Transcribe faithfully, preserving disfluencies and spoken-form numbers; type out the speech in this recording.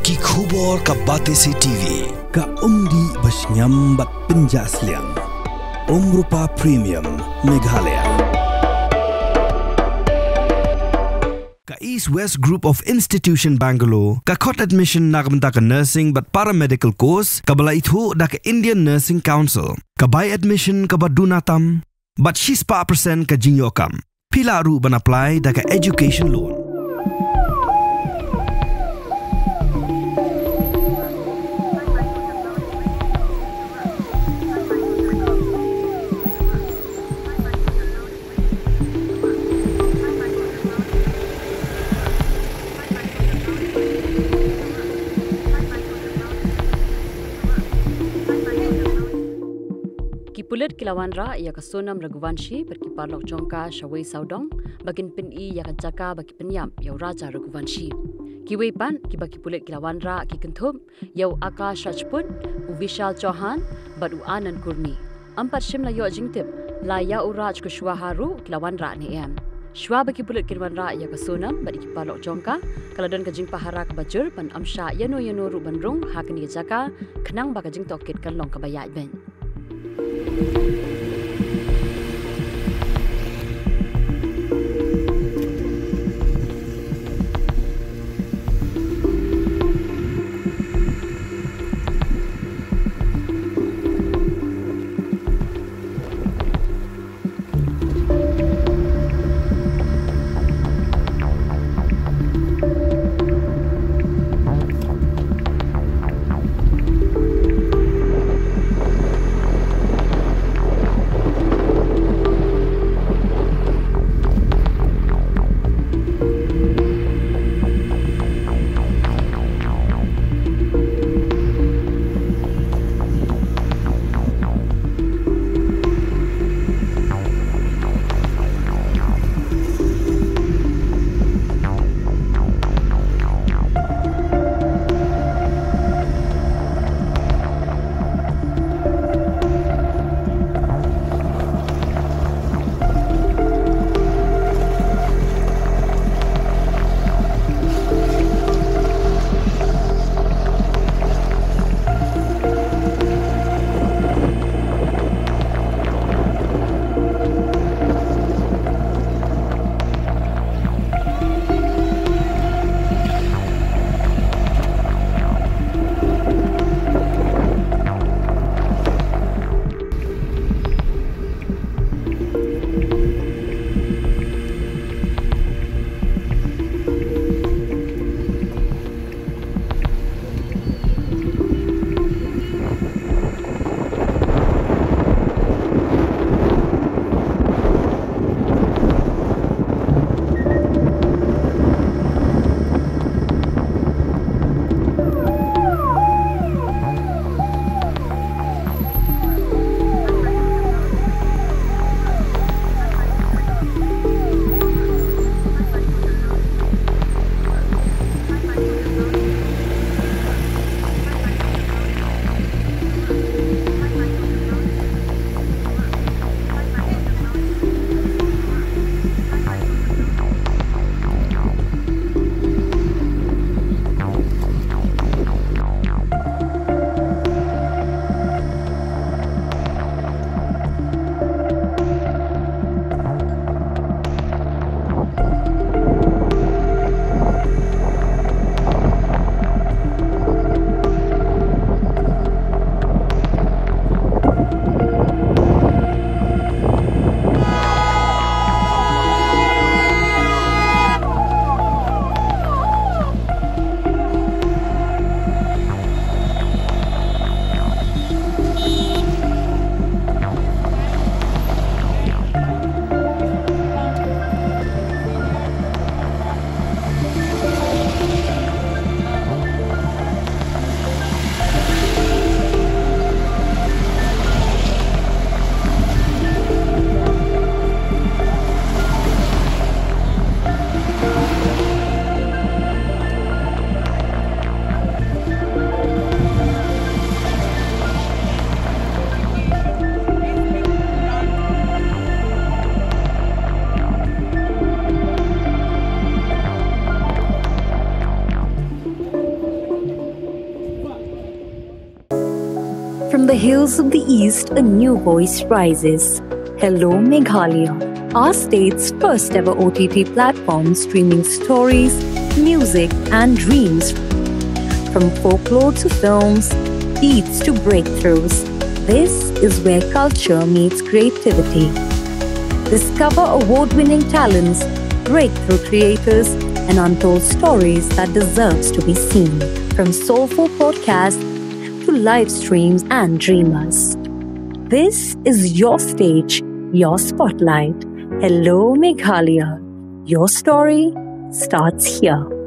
Ki khubor ka Batesi T V. Ka umdih ba shngiam bad pynjah sliang. Umrupa Premium, Meghalaya. Ka East West Group of Institution Bangalore, ka khot admission na ka bynta ka nursing bad paramedical course, kaba la ithuh da ka Indian Nursing Council. Ka bai admission kaba duna tam, bad shispah percent ka jingïoh kam. Phi lah ruh ban apply da ka education loan. Ki pulit ki la wanrah ïa ka Sonam Raghuvanshi bad ki paralok jong ka sha Wei Sawdong ba kin pyni ïa ka jaka ba ki pynïap ïa u Raja Raghuvanshi. Kiwei pat kiba ki pulit ki la wanrah ki kynthup ïa u Akash Rajput, u Vishal Chauhan bad u Anand Kurmi. Ym pat shym la ïoh jingtip la ïa u Raj Kushwaha ruh ki la wanrah ne em. Shwa ba ki pulit kin wanrah ïa ka Sonam bad ïa ki paralok jong ka, ka la don ka jingpahara kaba jur ban ym shah ïano ïano ruh ban rung ha kane ka jaka, khnang ba ka jingtohkit kan long kaba ïaid beit. From the hills of the East, a new voice rises. Hello Meghalaya, our state's first ever O T T platform streaming stories, music, and dreams. From folklore to films, beats to breakthroughs, this is where culture meets creativity. Discover award winning talents, breakthrough creators, and untold stories that deserves to be seen. From soulful podcasts to live streams and dreamers. This is your stage, your spotlight. Hello Meghalaya. Your story starts here.